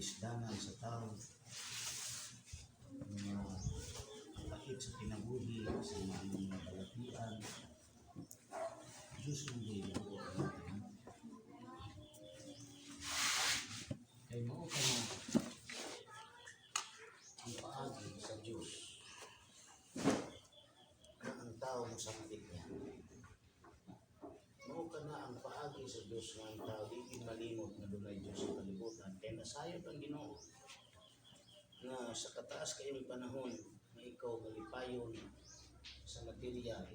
Kalisdanan sa tao, mga pait sa kinabuhi, sa mga balatian, Diyos ang buot natin. Kay mao ka na ang paagi sa Diyos na ang tao mosampit niya. Mao ka na ang paagi sa Diyos nga ang tao di gid malimot nga dunay Diyos sa kalibutan. Kay nasayod ang Ginoo nga sa kataas kayong panahon nga ikaw malipayon sa material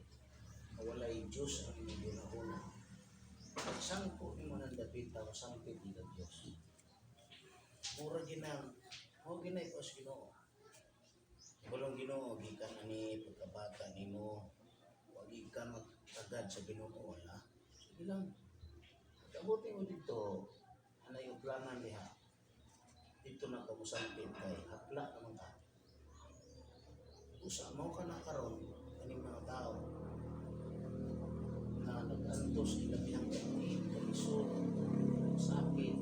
nga walay Diyos ang imong hunahuna. Pagsangko nimo ng dapita, sampit ni Diyos. Mura ginang, mao ginay ko sa Ginoo. Bulong Ginoo gikan ani pagkabata nimo, wag ka magtagad sa Ginoo, wala. Sige lang. Pag-abot mo dito, anay uplanan diha. Dito na ka mosampit kay hapla naman ka. Usa mao ka na karon kaning mga tao na nag-antos ilabihang katiit, kalisod, sakit.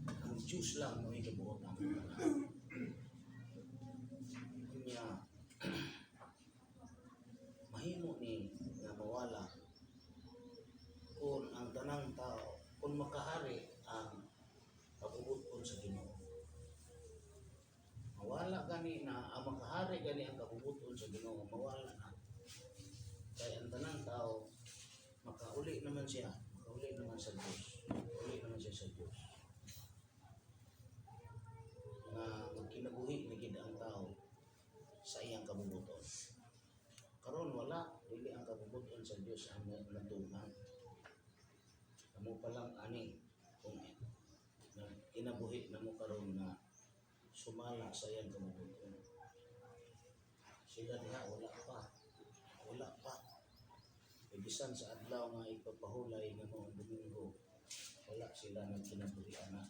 Ang Diyos lang mo ikabuot ang tanan. Unya, mahimo ni nga mawala kung ang tanang tao, kung makahari ang kabubuton sa Ginoo. Mawala gani na ang makahari gani ang kabubuton sa Ginoo, mawala na. Kaya ang tanang tao makauli naman siya, makauli naman sa Diyos, makauli naman siya sa Diyos. Nga magkinabuhi na gid ang tao sa iyang kabubuton. Karon wala, dili ang kabubuton sa Diyos ang natuman. Kamo pa lang ani kung kinabuhi na mo karon nga sumala sa iyang kabubuton. Sila diha wala pa. Wala pa. Kay bisan sa adlaw nga ipapahulay nga maong Domingo, wala sila nagkinabuhi ana.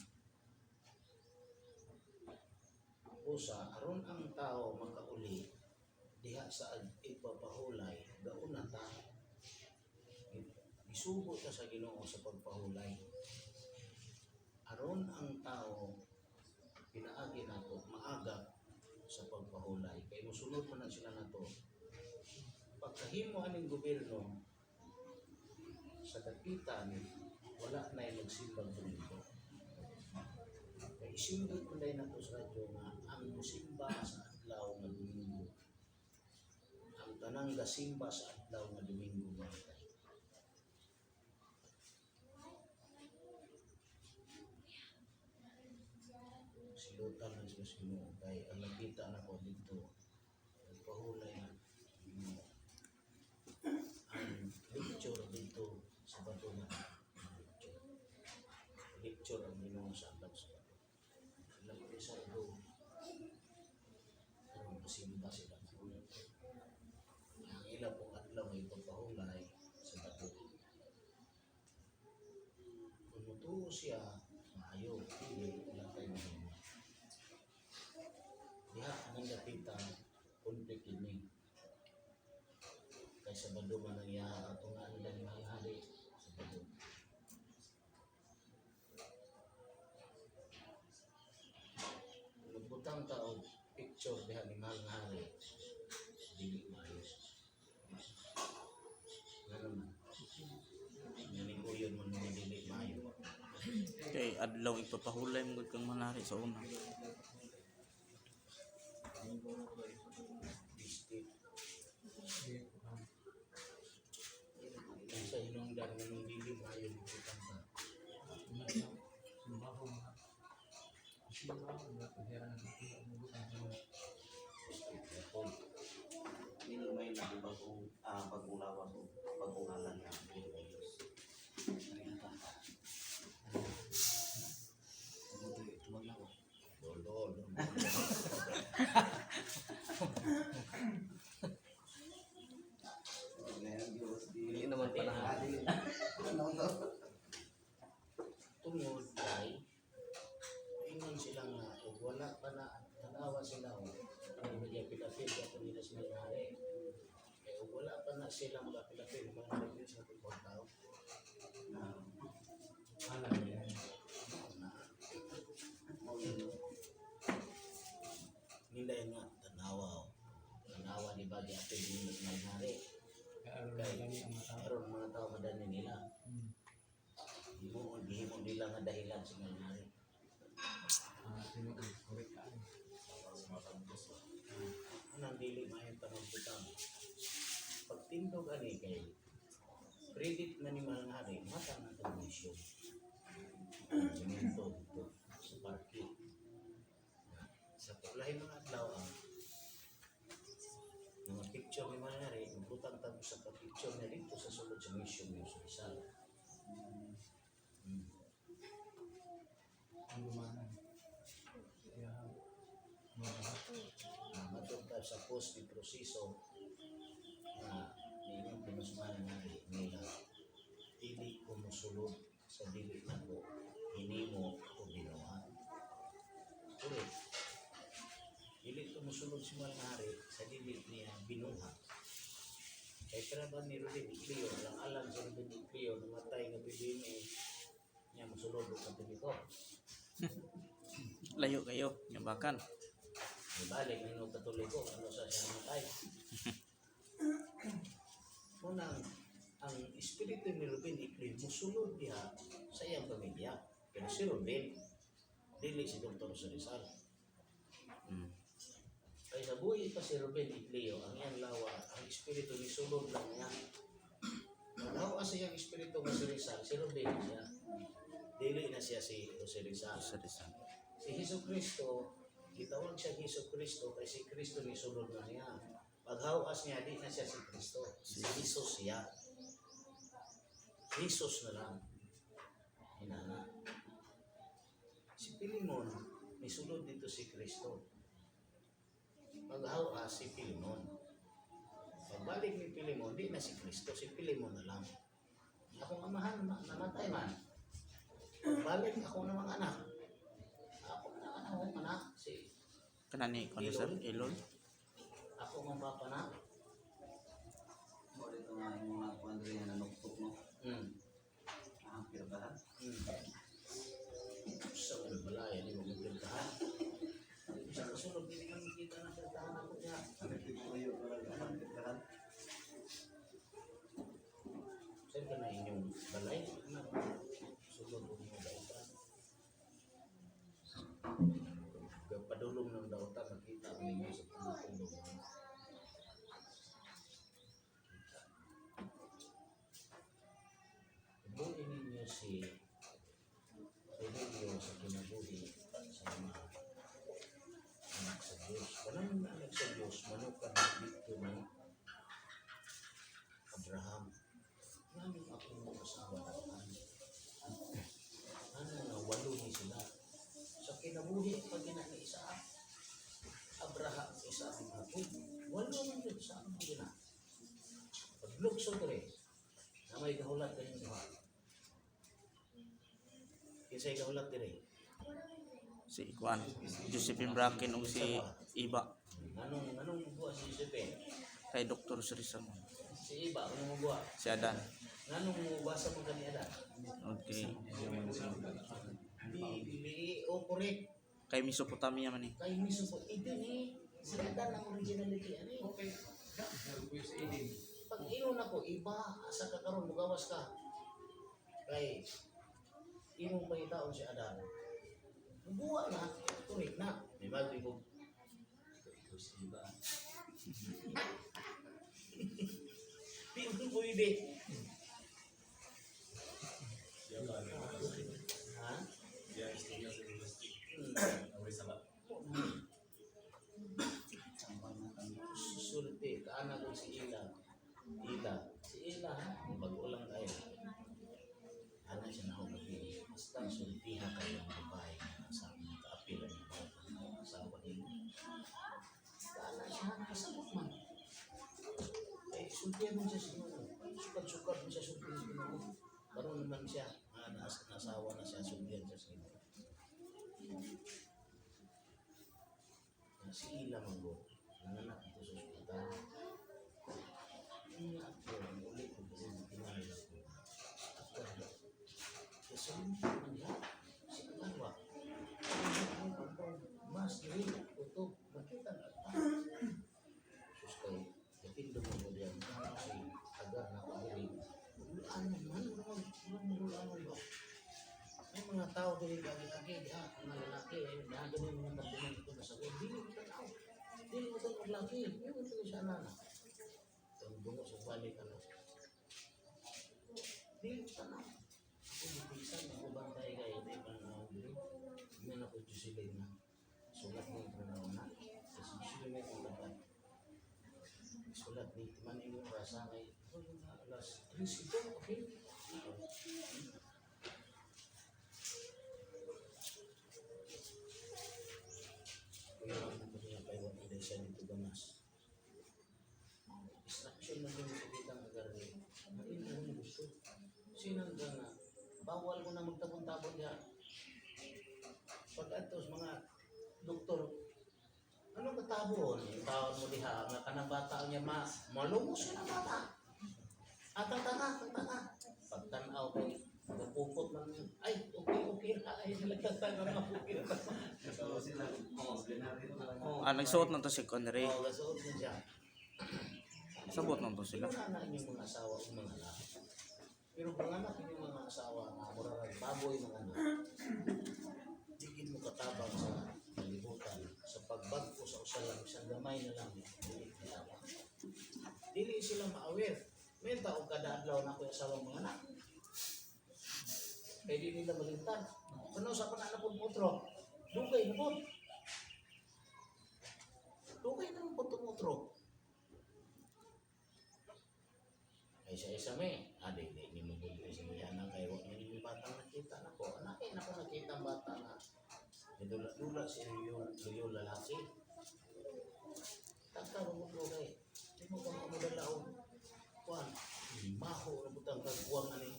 Usa aron ang tao makauli diha sa ipapahulay, gauna ta. Gisugo ta sa Ginoo sa pagpahulay. Aron ang tao pinaagi nato maaga sa pagpahulay kay mosunod man na sila nato. Pagkahimo aning gobyerno sa dapitan, wala na magsimbang Domingo. Kay isindot man dahil nato sa radyo nga ang musimba sa adlaw nga Domingo, ang tanang gasimba sa adlaw nga Domingo mamatay. Silutan lang sila sa Ginoo kay ang nakita nako dito, nagpahulay na Ginoo. Ang lecture dito sa bato na lecture. Lecture ang Ginoo sa adlaw sa bato. Sila Rizardo, karon masimba sila. Ang ila pong adlaw ay pagpahulay sa bato. Kung mutuo siya, maayo, dili, wala tayo mahimo. Diha ang dapitan, conflict ini. Kay Sabado man ang iya atong andan mga hari Sabado. Magbutang ta og picture diha ni mahal nga hari, dili maayo. Nga naman. Nanikuyon man nga dili maayo. Kay adlaw ipapahulay mo gud kang manari sa una. Bistit. Sa hinungdan nga nung dili maayo magbutang ta. Dili may na bagong bagong lawas o bagong ngalan na buhay Diyos. Tumag na ko. Dol, dol, dol. Hindi naman pala. Tungod kay ingon sila nga ug wala pa na tanawa sila o ang nagyapil-apil ato nila sa mga hari. Kay ug wala pa na sila magapil-apil mga hari sa atong tao. Alam yan. Na. Hindayon nga, tanawa o. Tanawa di ba giapil nila sa mga. Kaya Kay aron madani ang mga tao. Aron mga tao madani nila. Himo gihimo nila nga dahilan sa mga hari. Ah, tinuod, correct ka. Anang dili maayo tanong butang. Pagtindog ani kay credit na ni Mahal Hari, mata na itong mission. Simento dito sa parke. Sa lahi mga adlaw ang mga picture ni Mahal Hari, magbutang tag sa ka-picture niya dito sa sulod sa mission ni Rizal. Ang lumanan. Kaya, mga Matod ta sa post di proseso na niingon ko sa Mahal Hari nila dili ko mosulod sa dili nako hinimo o binuhat. Correct. Dili ko mosulod si Mahal Hari sa dili niya binuhat. Kay trabaho ni Ruben Iclio, alang alang si Ruben Iclio, namatay nga BBMA, niya mosulod og Katoliko. Layo kayo, nyabakan. Ibalik nino Katoliko, ano sa siya namatay. Unang, ang espiritu ni Ruben Iclio musulod diha sa iyang pamilya. Pero si Ruben, dili si Dr. Rizal. Kay sa buhi pa si Ruben Iclio, ang iyang lawa, ang espiritu ni sulod lang niya. Nalawa sa iyang espiritu nga si Rizal, si Ruben na siya. Dili na siya si Jose Rizal. Sa Rizal. Si Hesus Kristo, gitawag siya Hesus Kristo kay si Kristo ni sulod na niya. Paghawas niya, di na siya si Kristo. Si Jesus siya. Jesus na lang. Hinana. Si Pilimon, may sulod dito si Kristo. Paghawas si Pilimon. Pagbalik ni Pilimon, di na si Kristo, si Pilimon na lang. Akong amahan, namatay man. Pagbalik ako ng mga anak. Ako na anak, akong anak, si Kanani kuno sir, Elon. ako ang papa na. Mo dito nga yung mga kuan diri nga nanuktok no. Ah, pirbahan. Sa mga balaya, di mo magpirtahan. Sa kasunod, hindi man makita na pirtahan ako niya. Tuyo talaga ang pirbahan. Saan ka na inyong balay? Anak, sulod o mga dautan. Padulong ng dautan, nakita ko ninyo sa pagtulong. Kita. Buhin ninyo si Remigio sa kinabuhi sa mga anak sa Diyos. Kanang mga anak sa Diyos, manukan dito ni Abraham. Ngano akong asawa daghan? Ano nga walo ni sila? Sa kinabuhi pag gina ni Isaac, Abraham, Isaac, Jacob, walo man yun sa akong gina. Paglukso dire, na may kahulat kanyang duha. Kinsay kahulat dire? Si kuan, Josephine Bracken ug si Iba Anong anong buwa si Josephine? kay Dr. Rizal. Si Iba, anong buwa? Si Adan. Nganong mubasa mo kani Adan? Okay. Dili o correct. Kay Mesopotamia man eh. Kay mismo po, ito ni si Adan ang originality ani. Okay. Narubo sa Eden. Pag ingon ako, iba, asa ka karon mugawas ka. Kay imong pangitaon si Adan. Buwa na, correct na. May magdi ko. Ikaw si iba. Di mo pwede. Ha? Sulti, kaana ko si Ila. Ila. Si Ila, ha? Bago lang tayo. Ana siya na ako. Basta sultiha kayo ang babae na sa akin kaapil ang babae asawa niyo. Kaana siya, kasabot man. Eh, sultihan mo siya sa Ginoo. Sukad-sukad mo siya sultihan sa Ginoo. Karon naman siya, ah, nasawa na siya, sultihan siya sa Ginoo. Na si Ila man go, nanganak ito sa ospital. Nga ako, ulit ko kasi tinawag ako. Ako, kasunod ko niya, si Agawa. Mas diri, utob, makita. tao diri kagi-agi diha, mga lalaki, eh, diha ganun mga tabungan ito na sagot. Dili mo tanaw. Dili mo tanaw laki. Yung ito siya na. Dungo sa balik ano. Dili mo tanaw. Ako gipisan, ako bantay kayo, di pa na diri. Nga ako Jocelyn na. Sulat ni trabaho na. Kasi Jocelyn may kong labad. Sulat ni man imong rasa kay oh, yung mga alas 3 ito, okay? Kuya, ang ko niya kay wa man siya dito gamas. Instruction na din sa kitang agar ni. Hindi na mo gusto. Sinangga nga, bawal mo na magtabon-tabon diha. Pag atos mga doktor, anong katabon? Yung tawag mo diha, nga kanang bata niya ma, malumos ka na bata. Atang tanga, atang tanga. Pagtanaw kay nagpupot lang yun. Ay, okay, okay na. Ay, nalagtagtag na, okay na. So sila, oh, ordinary na lang. Oh, Ah, nagsuot na to si Connery. Oh, gasuot na siya. Sabot na to sila. Wala na inyong mga asawa o mga anak. Pero panganak inyong mga asawa, mga murarag baboy mga anak. Digin mo katabang sa kalibutan, sa pagbagko sa usalang, isang gamay na lang, dili katabang. Dili sila ma-aware. May taong kada adlaw na ko yung asawang mga anak. Kaya di nila malintan. Kano sa panana po mutro, dugay na po. Dugay na po itong mutro. Ay sa isa may, adi, di, ni mo buli sa mga anak kay wa man yung batang nakita na ko. Anak eh, nako nakita ang bata na. Dula-dula si yung yung lalaki. Tagka mo mo kay. Di mo ka mamudala og kuan. Maho na butang kagwang ani.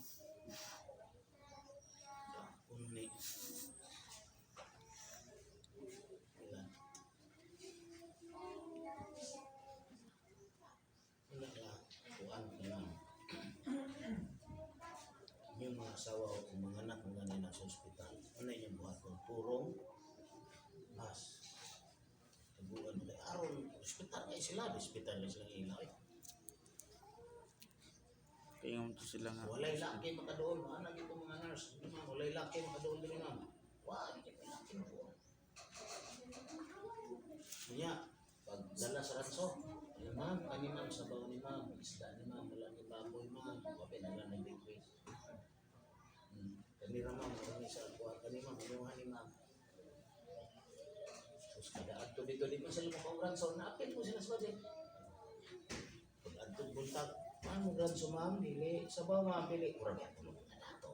Unni. Wala. Wala ka. Kuan ka na. Yung mga asawa o mga anak mo ganun nasa ospital, ano yung buhaton? Purong mas. Taguan mo kay aron ospital kay sila, ospital na sila ila eh. Kaya nga to sila nga. Walay laki makadoon, mga ito mga nurse, Hindi, ma'am, walay laki makadoon diri ma'am. Wa, di kay laki makadoon. Unya, pagdala sa ranso, ano ma'am, kani ma'am, sabaw ni ma'am, isda ni ma'am, wala ni baboy ma'am, wapi na lang ng big. Kani ra ma'am, kani sa kuha, kani ma'am, kinuha ni ma'am. Tapos kada adto dito, di man sila makaw ranso, naapil mo sila sa budget. Pag adto buntag, ma'am, ranso ma'am, dili, sabaw ma'am, dili, murag yan, tulog na nato.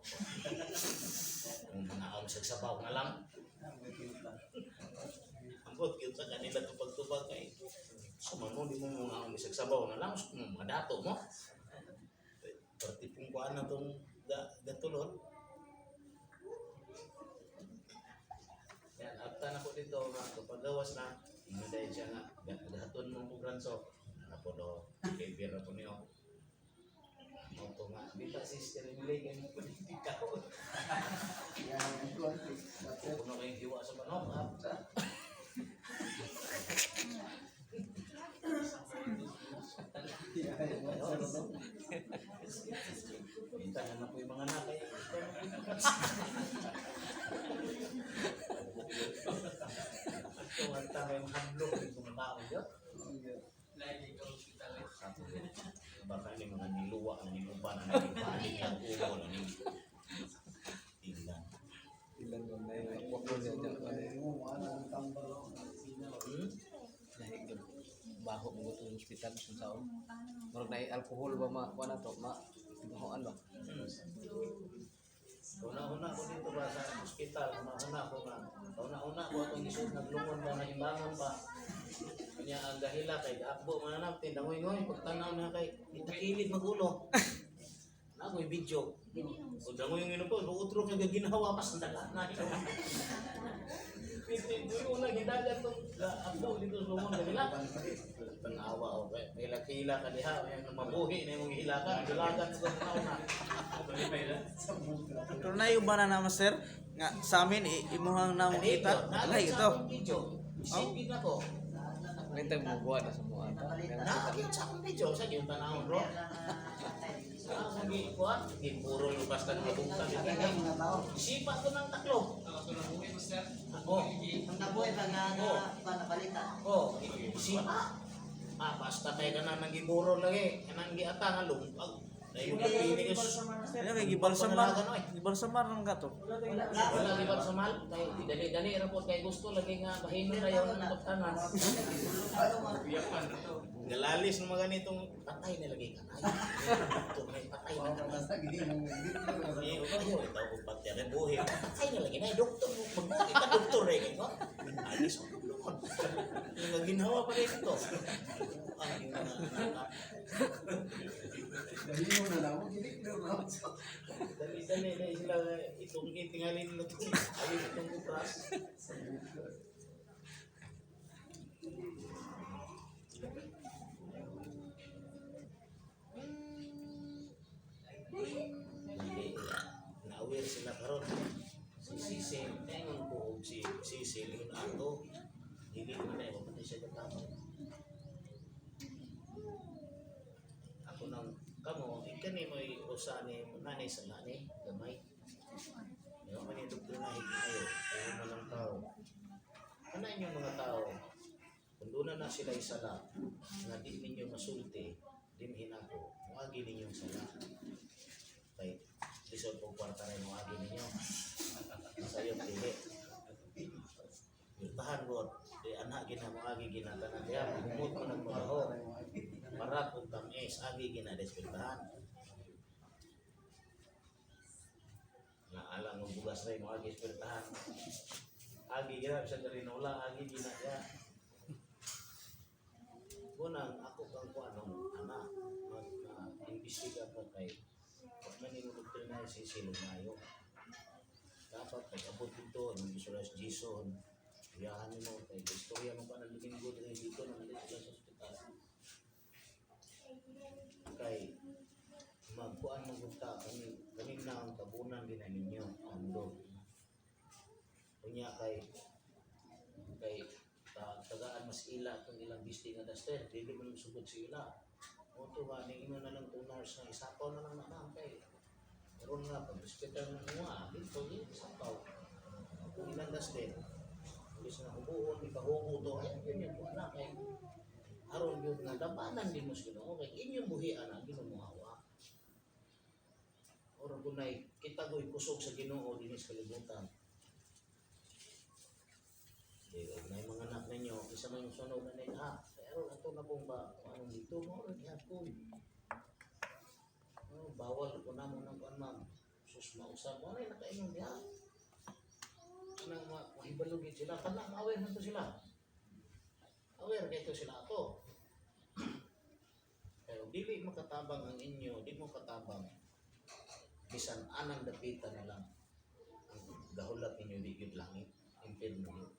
Ang mga sa sabaw na lang. Ambot yun sa kanila tubag-tubag kay. Sumamo, di mo mga umisag sabaw na lang, mga dato mo. Partipong kuhaan na itong gatulon. Yan, apta na ko dito nga kapagawas na, ingon dahil siya nga, gahaton mo kong ranso. Ano po do, kay Vera po niyo. Auto nga, di ta sister Emily, ganyan po di ka. Yan, konti. Puno kayong hiwa sa manok, ha? Minta na na po yung mga anak eh. Ito ang tama yung hadlok yung mga tao yun. Baka ni mga niluwa, na nilupa, na nilibalik ang ulo, na nil... Tingnan. Ilan man na yung wako niya dyan. Hmm? Lahi gyud. Baho mo sa ospital sa taon. Murag na alcohol ba ma kuan na to ma bahoan ba. Una-una ko dito ba sa ospital, una-una ko nga. Una-una ko atong isod naglungon ba, naimbangon ba. Kanya ang gahila kay gaakbo man na tindangoy-ngoy pagtanaw na kay itakilid magulo. Na ko video. O dangoy ngoy po, utro kay ginawa pa sandala na. Una gidagan tong gaakbo dito sa lungon gahila. Tanawa o kay hila-hila ka diha, may mabuhi na imong hilakan, dulagan sa tanaw na. Pero na yung ba na master? Nga sa amin, imuhang namong kita. Ano Lahi ito. Video. Isipin na ko. May tag mo buwan na sa mga ata. Nakakita sa akong video sa gyud tanawon, bro. Ah, gi kuan, gi puro yung basta ng mabungkag. Mga tao. Sipa ko ng taklo. Oh, Ang nabuhay ba nga na ba nabalita? oh, sipa. Ah, basta kay kanang nang giburo lagi, kanang giata nga lumpag. Dayon na pili ko. Ano kay gibalsamar, gibalsamar nang gato. Wala gibalsamal kay dali-dali ra po kay gusto lagi nga bahino na yon ang pagtanan. Galalis ng mga ganitong patay na lagi ka. Ay, ito may patay na ka. Eh, ubayo, ito ko patay na buhi. Patay na lagi na, doktor, magbuhi ka doktor eh. Kaya, alis ang kablungon. Yung ginawa pa rin ito. Ang yung mga anak. Dali-dali na sila itong tingalin na ito. Ayun itong kupras. Hindi, na-aware sila karon. Si Cecil, tingon ko og si Cecil yun ato. Dili man na patay siya katapang. Ako nang kamo, ikani mo'y usa ni nanay sa nani, gamay. Ayaw man yung doktrinahin kayo, ayaw man ang tao. Ano inyong mga tao, kung doon na sila isala, nga di ninyo masulti, di hinako, muagi ninyong sala. Kay, lisod po kwarta rin muagi ninyo. Sayo dili. Yurtahan ko, di anak gina muagi ginatanan diya, humot mo ng mga Parat og tamis, agi ginadespirtahan. Nga alang og bugas ray mo agi espirtahan. Agi gina sa garinola, agi gina ya. Unang ako kang kuanong ana mag imbestiga pa kay pag maninulog na si Silumayo. Dapat pag abot dito, nung sila sa Jason, iyahan nimo kay istorya mo pa ng Domingo diri dito nang sila sa ospital. Kay magkuan mo gud ta kami kami na ang tabunan din na ninyo ando unya kay kay tagaan mas ila itong ilang bisti nga duster dili man sugod sa ila mo to ba ning ingon na lang tong nurse nga isapaw na lang na na kay karon nga pag hospital na mo dito di isapaw kung ilang duster imbes na hubuon ipahubo to ay yun yung kuan na kay aron yun nga labanan din mo sa Ginoo kay inyong buhian ang Ginoo hawa. Ora gunay kita goy kusog sa Ginoo dinhi sa kalibutan. Di og nay mga anak ninyo isa man yung sunog na nin ha. Pero ato na pong ba kung anong dito mo ora gihapon. Oh, bawal ko na mo nang kuan ma'am. Sus mausap mo na nakainom diha. Kanang mahibalo gid sila kanang aware na to sila. Aware kay to sila ato. Pero dili makatabang ang inyo, di mo katabang. Bisan anang dapitan na lang ang gahulat ninyo di gyud langit, impierno gyud.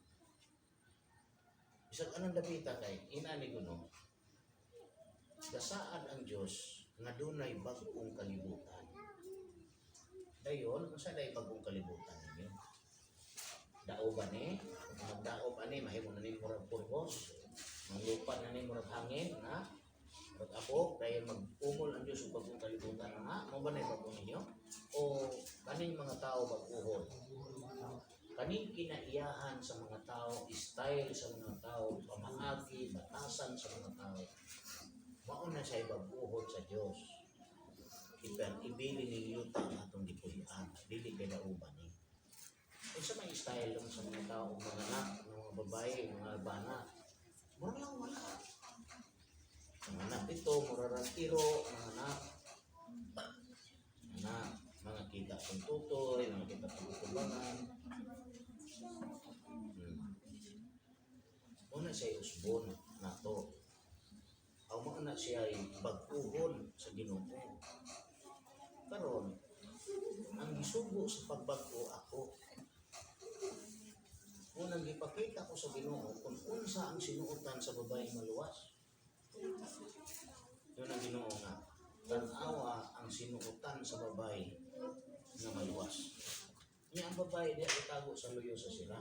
Bisan anang dapita kay inani kuno. Gasaad ang Dios nga dunay bag-ong kalibutan. Dayon, unsa day bag-ong kalibutan ninyo? Dao ba ni? Kung magdao ba ni, mahimo na ni murag purgos. Manglupa na ni murag hangin, na? Murag ako, dahil mag-umol ang Diyos ug bagong kalibutan na mo ba na bago ninyo? O kaning mga tao bag-uhon? Kaning kinaiyahan sa mga tao, style sa mga tao, pamaagi, batasan sa mga tao, mao na siya bag-uhon sa Diyos. Ipan, ibili ni yuta ang atong gipuy-an, dili kay dauban ni. Unsa may style lang sa mga tao, mga anak, mga babae, mga bana, mura lang wala. Mga anak ito, mura ra tiro, mga anak. Anak, mga kita kung tutoy, mga kita kung kubangan. Una siya usbon nato. Aw mga na siya ay bag-uhon sa Ginoo. Karon, ang gisugo sa pagbag-o ako. Unang gipakita ko sa Ginoo kung unsa ang sinuotan sa babaeng maluwas. Yun ang Ginoo nga. Tan-awa ang sinuotan sa babae nga maluwas. Niya ang babae diya itago sa luyo sa sila.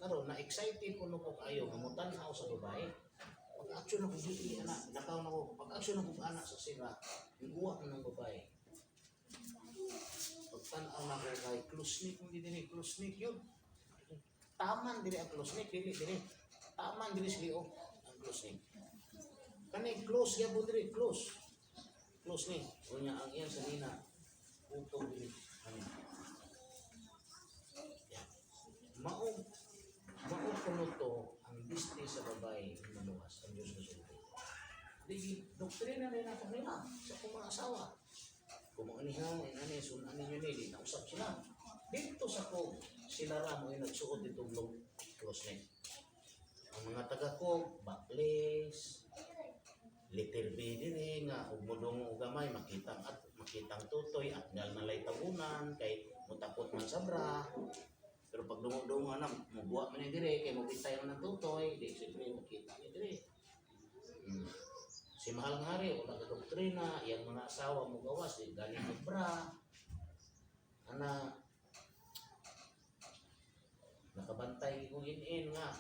Karon na excited kuno ko kaayo nga motan-aw sa babae. Pag-action ako gigi ana, nakaw na ko. Pag-action ako ana sa sira, guwa man ang babae. Pagtan-aw na ko kay close neck mo diri, close neck yun. Taman diri ang close neck, dili diri. Taman diri sa liog ang close neck. Kani close gyapon diri, close. Close ni. Unya ang iyang sanina utog diri. Ano? Yan. Mao mao kuno to ang diste sa babae nga maluwas ang Diyos kasulti. Di doktrina nila ako nila sa akong mga asawa. Kung mga nihaw, ani, sunan ninyo ni, di nausap sila. Dito sa ko, sila ra mo yung nagsuot ditong long close neck. Ang mga taga ko, backless, little B diri nga ug modungo og gamay makitang at makitang tutoy at ngal malay tabunan kay mutakot man sa bra, pero pag dungo-dungo na mubuwa man ni diri kay mobitay man ang tutoy di siyempre makita ni diri. Si mahal nga hari wala ka doktrina, iyang mga asawa mo gawas di galing og bra ana, nakabantay kong in nga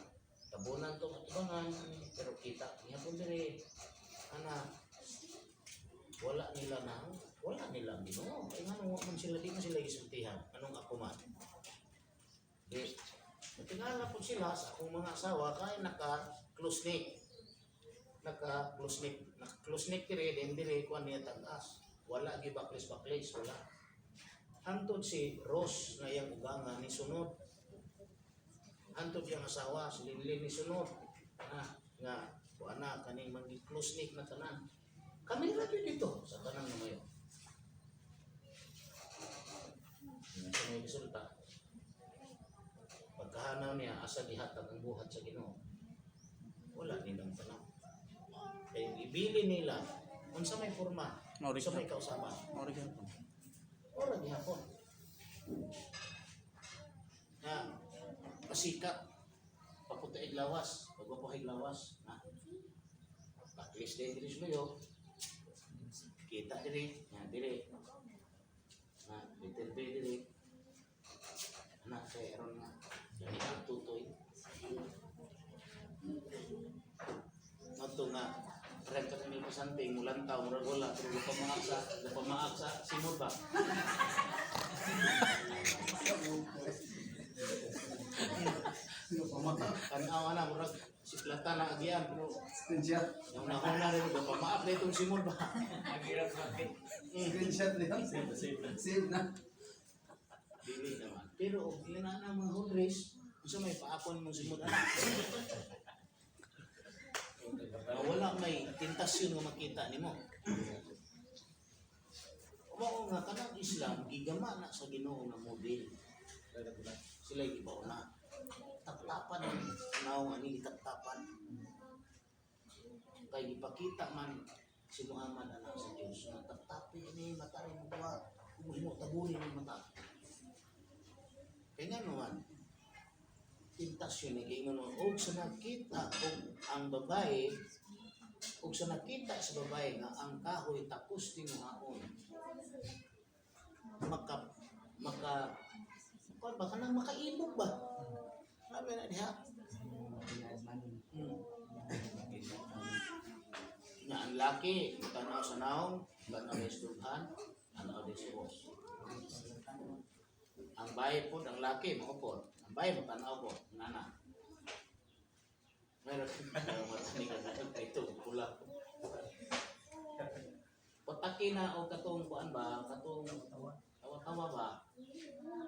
tabunan tong atubangan pero kita niya po diri ana, wala nila na wala nila ang Ginoo kay ngano wa man sila, di man sila gisultihan anong ako man di natingala po sila sa akong mga asawa kay naka close neck, naka close neck, naka close neck diri din diri kuan niya tagas, wala gi baklis baklis, wala hantod si Rose nga iyang uganga ni sunod, hantod iyang asawa si Linlin ni sunod na nga kuan na kaning mangi close neck na tanan kami ra gyud dito sa tanang namayo. Sa may resulta pagkahanaw niya asa gihatag ang buhat sa Ginoo, wala nilang tanaw kay ibili nila unsa may forma, Mao unsa may kausaban. Mao rin gyapon. Ora gihapon. Na pasikat papunta lawas, pagwapohig lawas na. Paklis din diri sa luyo. Kita diri, nga diri. Na little bit diri. Na kay aron nga dili ang tutoy. Ngadto nga renta ni pasante mulantaw murag wala pero gapamaak sa simod ba. Tanaw na murag si plata na agian pero Screenshot. yung nahuna rin gapamaak na itong simod ba. Screenshot na yun. Save na. Dili naman. Pero og yun na na mga hundres, unsa may paakon mong simod ana. Nga wala may tentasyon nga makita nimo. Mao nga kanang Islam gigama na sa Ginoo nga model. Sila gibaw na. Taptapan ang naong ani taptapan. Kay gipakita man si Muhammad anak sa Dios nga taptapi ani mata rin mo kuha kung himo tabunin ang mata. Kay nga naman, tentasyon ni kay ngano og sa nakita og ang babae og sa nakita sa babae nga ang kahoy takos tinguhaon maka maka kuan ba kanang makaibog ba. Grabe na diha. Nga ang laki tanaw sa naong, tanaw sa dughan, tanaw sa ubos. Ang bahay po, ang laki, mao po. Ang bahay, matanaw po, nana. Meron, meron mata ni ito, pula. Pataki na o katong kuan ba, katong tawa-tawa ba,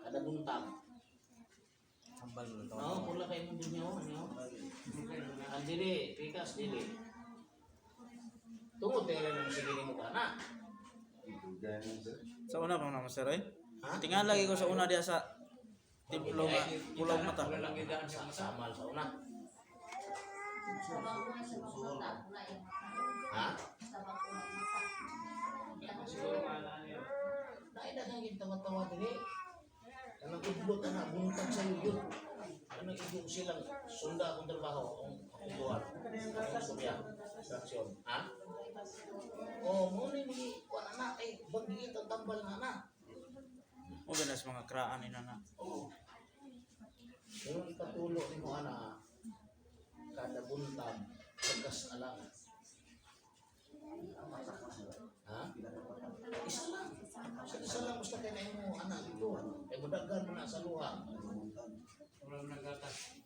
kada buntag. Tambal mo lang. No, pula kay mo dinyo, ano? Ang dili, pikas dili. Tungod tayo ng sige nimo ka na. Sa una pa naman sir eh. Ha? Tingala lagi ko sa una diya sa templo nga pulaw mata. Sa samal sa una. Ha? Dahil daghang tawa-tawa dili. Kanang udlot ana buntag sa yun. Kanang igong silang sunda akong trabaho akong akong buhat. Akong storya. Instruction. Ha? Oh, mo ni mga kuan ana kay banggit ang tambal na ana. O ganas mga kraan ni nana. Oo. Kung ikatulo nimo ana kada buntag lagas alang. Ha? Isa lang. Sa isa lang basta kay nahimo ana dito. Kay mudagan mo na sa luha. Wala nang gatas.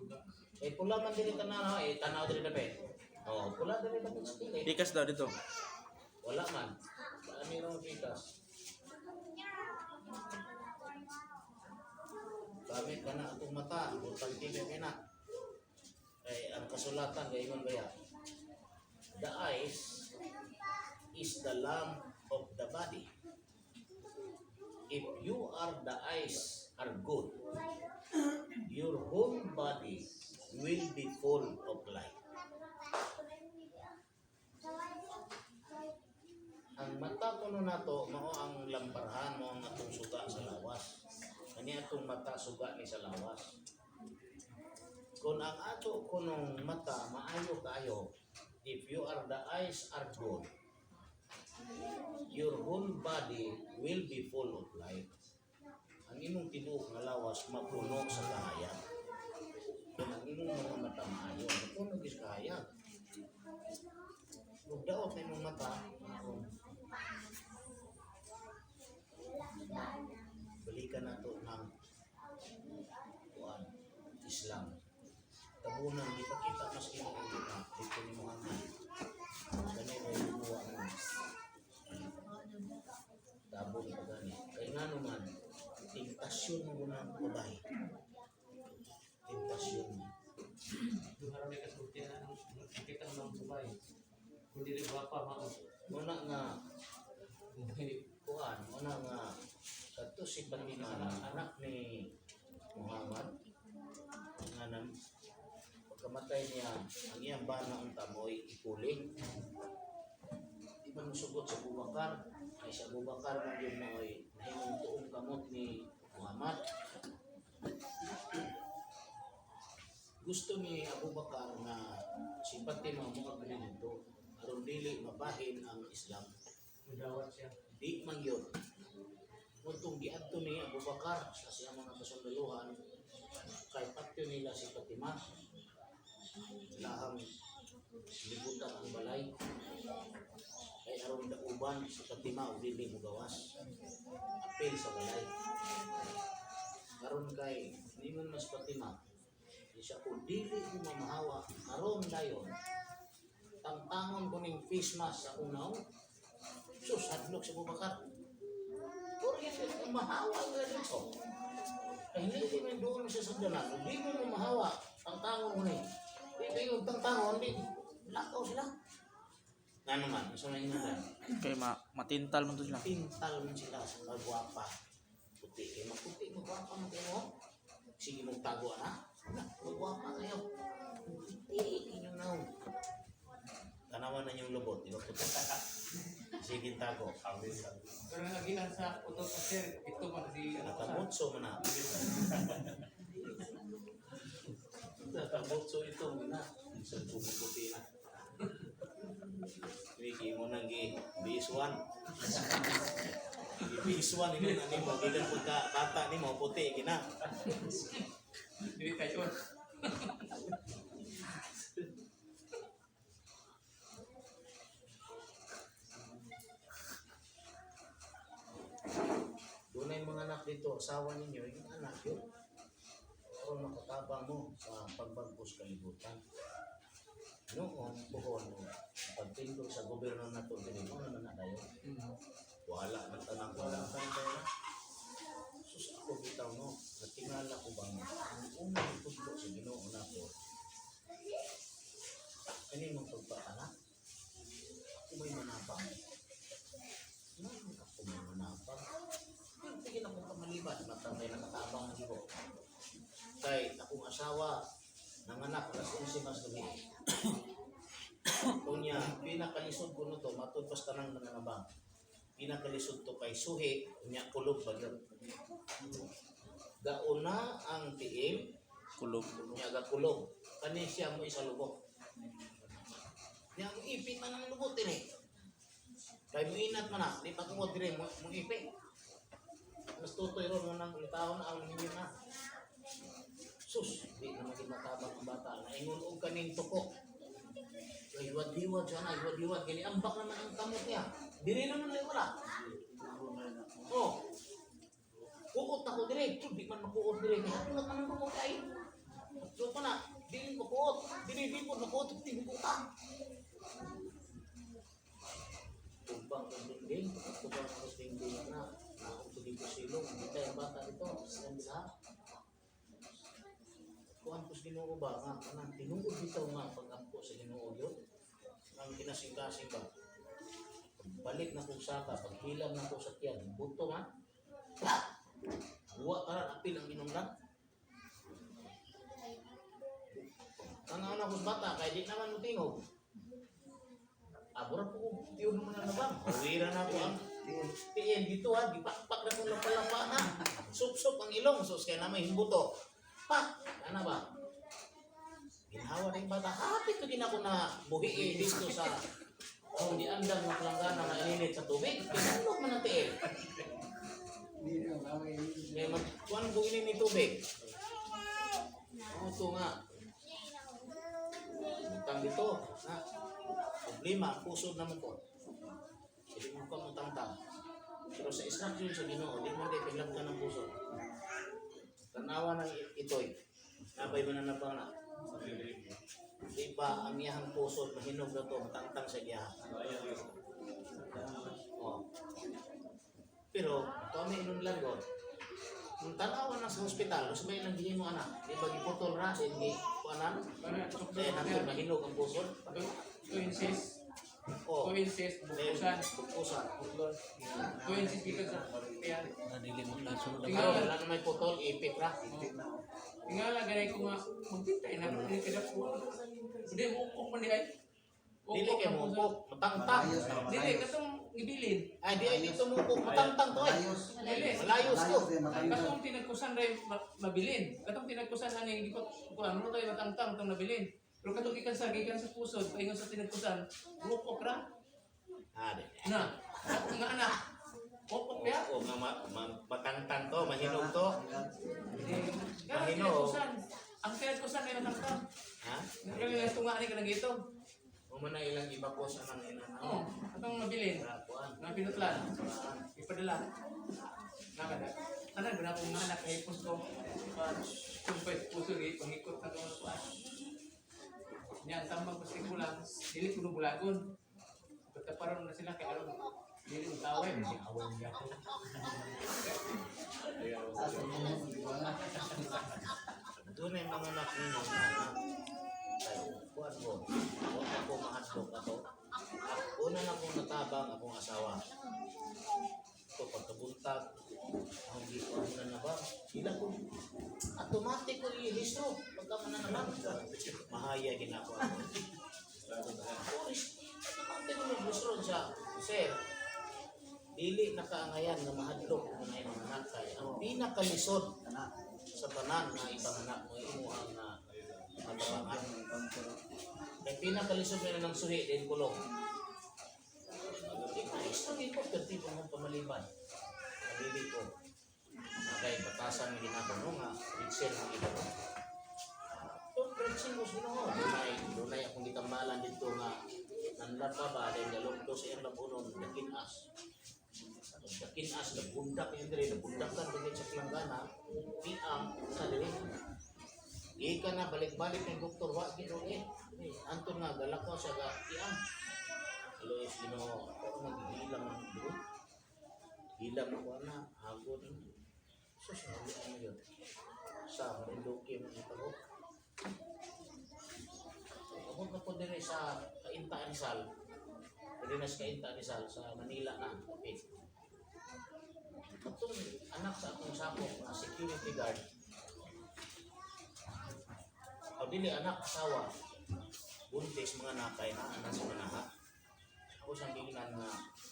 Duga. Eh pula man diri tanaw eh tanaw diri dapat. Oh, pula diri dapat sa kilid. Pikas daw dito. Wala man. Saan yung pikas? Gamit ka na atong mata, butang kili ka na. Kay ang kasulatan kay ingon baya. The eyes is the lamp of the body. If you are the eyes are good, your whole body will be full of light. Ang mata kuno nato mao ang lamparhan mo ang atong suga sa lawas. Kani atong mata suga ni sa lawas. Kung ang ato kunong mata maayo kaayo, if you are the eyes are good, your whole body will be full of light. Ang imong tibuok nga lawas mapuno sa kahayag. Kung ang imong mga mata maayo, mapuno gyud sa kahayag. Ug daot na imong mata, kung balikan nato ng kuan Islam. Tabunan gipakita mas Ginoo na dito ni Muhammad. Gani may gumawa mo. Tabon pa gani. Kay ngano man tentasyon mo ng babae. Tentasyon mo. Duha ra may kasulti na ang nakita ng babae. Kung dili gwapa mao. Muna nga kuan, muna nga kadto si Fatima anak ni Muhammad nga nam pagkamatay niya ang iyang bana ang tamoy ipuli di ba musugot sa Abubakar ay sa Abubakar man yun mo'y nahimong tuong kamot ni Muhammad. Gusto ni Abubakar na si Fatima mo dito aron dili mabahin ang Islam. Mudawat siya. Di man yun. Muntong giadto ni Abu Bakar sa siyang mga kasundaluhan kay patyo nila si Fatima. Lahang libutan ang balay. Kay aron dauban si Fatima og dili mogawas. Apil sa balay. Karon kay ningon mas Fatima, di siya kung dili ko mamahawa karon dayon tangtangon ko ning face mask sa akong naong. Sus, hadlok si Bubakar. Kuryente, umahawa ka dito. Kaya hindi mo doon siya sa dalan. Hindi mo umahawa. Tangtangon mo ni. Hindi yung tangtangon, hindi. Lakaw sila. Nga naman, sa mga ingan. Kay ma matintal man to sila. Pintal man sila sa kagwapa. Puti kay maputi, magwapa mo kayo. Sige mong tago na. Wala, magwapa kayo. Puti, inyong naong. Tanawan na yung lubot, di ba puti? Sige tago. Pero nagihan sa utot ko sir, ito man si ano ko sa Nakamutso man na. Nakamutso ito man na. Isang pumuputi na. Wiki mo nang gi BS1. BS1 ini na nimo gikan pagka bata nimo puti gina. Dili kayo. Dunay mga anak dito, asawa ninyo, yung anak yun. Aron makatabang mo sa pagbagos kalibutan. Noon, buhon, pagtindog sa gobyerno na to, dili mo naman na kayo. Wala man tanang wala tanang pera. Sus ako bitaw no, natingala ko ba nga, ang unang tudlo sa Ginoo nako. Kani mong pagpaanak. Ako may manabang. Ano ako may manabang? Tingin ako kamaliban, matambay nakatabang na ko. Kay akong asawa, nanganak alas 11 mas gabi. Unya, pinakalisod ko no to, matud pas tanang nanganabang. Pinakalisod to kay suhi, unya kulob ba yun? Gauna ang tiil, Kulob. unya gakulob. Kani siya mo isalubok. Nya mo ipit man ang lubot din eh. Kay mo inat man na, di pa tungod dire mo, mo ipit. Mas tutoy ron mo nang ulitaon ang ninyo na. Sus, di na maging matabang ang bata. Naingon og kaning tuko. Hiwad-hiwad siya na, hiwad-hiwad. Kini ambak naman ang kamot niya. Diri naman ay wala. Oh. Kuot ako dire, di man makuot dire. Kaya ako man ang kuot ay. So ko na, dili ko kuot. Dili di po makuot, di ko kuot. Tubang ko dingding, tubang ko dingding na. Naong ko dito silong, hindi ang bata dito, silang lahat. Kuan ko sa Ginoo ba nga kanang tinuod bitaw nga pag-ampo sa Ginoo yun. Ang kinasing-kasing ba. Pagbalik na kong saka, paghilam na ko sa tiyan, buto man. Pa! Buwa karan apil ang inungdan. Tanaw na ko sa bata, kay di naman mo tingog. Abura po ko, tiyon naman na nabang. Uwira na ko ang tiyan dito ha, gipakpak na kong lapalapa na. Sup-sup ang ilong, sus kaya na may himbuto. Pak! Ano ba? Ginhawa na yung bata. Hapit ko din ako na buhi eh, dito sa oh, di andang na palanggana na ininit sa tubig. Pinulog man ang tiil. May magkuhan ko ini ni tubig. Oo, ito nga. Butang dito. Na. Problema, ang puso naman ko. Hindi mo ka matangtang. Pero sa instruction sa Ginoo, di mo di ka ng puso. Tanawa ng itoy. Nabay ba na nabang na? Di ba ang iyahang puso mahinog na to, matangtang sa iya. Oh. Pero, ito may inunlan ko. Nung tanawa na sa hospital, gusto ba ilang gihimo anak? Di ba giputol ra, din gi kuanan? Kaya nandun mahinog ang puso. 2 inches. Oh, 2 inches, buksan. Buksan. 2 inches gikan sa tiyan. Na dili mo kasunod ang Pero wala na may putol, ipit ra. Tingala ganay ko nga magtintay na ko dili kada ko. Hindi mo ko man di ay. Dili kay mo matangtang. Dili katong gibilin. Ay, di ay dito mo matangtang to eh. Dili. Malayos to. Katong tinagkusan ray mabilin. Katong tinagkusan ani gipot kuan mo tayo matangtang tong nabilin. Pero katong gikan sa pusod paingon sa tinagkusan, rupok ra. Ah, di. Na. Katong nga anak. Upok ya. Oo, nga matangtang to, mahinog to. Katong Mahino. tinagkusan. Ang tinagkusan ay matangtang. Ha? Kaya nga tunga ani kanang gito. Mo man na ilang iba ko sa nang ina na. Oo, katong mabilin. Kuan. Nga pinutlan. Ipadala. Nakada. Tanan ba na akong nga anak kay puso. Sumpay puso gi pangikot na ko kuan. Nya ang tambang ko sa kulang, dili kuno bulagon. Pagkaparon na sila kay aron dili ang taway, may away niya ako. Doon ay mga anak ninyo na na. Ay, kuan ko. Huwag ako mahadlok ato. Una na akong natabang akong asawa. Ito, pagkabuntag, ang hindi ko na na ba? Ila ko, automatic ko i-rehistro. Pagka mananabang, mahaya ginako ako. Tourist, automatic ko i-rehistro siya. Sir, dili nakaangayan nga mahadlok mo na imong anak kay ang pinakalisod sa tanan nga ipanganak mo imo ang matabangan. Kay pinakalisod na ng suhi din kulong. Di pa isang ko perti po mo pamaliban. Dili ko. Kay batasan nga ginako no nga itself ang ito. So, preaching ko Ginoo. Dunay, dunay akong gitambalan dito nga nanlaba ba dahil galong sa iyang labunon dakin-as. Dakin-as, nabundak yan dire, nabundak kan dili sa planggana, piang sa dire. Gikan na balik-balik ng doktor wa gid eh. Anton nga galakaw siya ga piang. Aloy Ginoo, ako naghihilam ang dugo. Hilam ako na, hagod. Sus, ano ano yun? Sa Marinduque mo ito ko. Abot na po dire sa Cainta Rizal. Dire na sa Cainta Rizal sa Manila na. Okay. Katong anak sa akong sakop na security guard. O dili anak asawa. Buntis mga nakay na anak sa manaha. Ako sa giingnan nga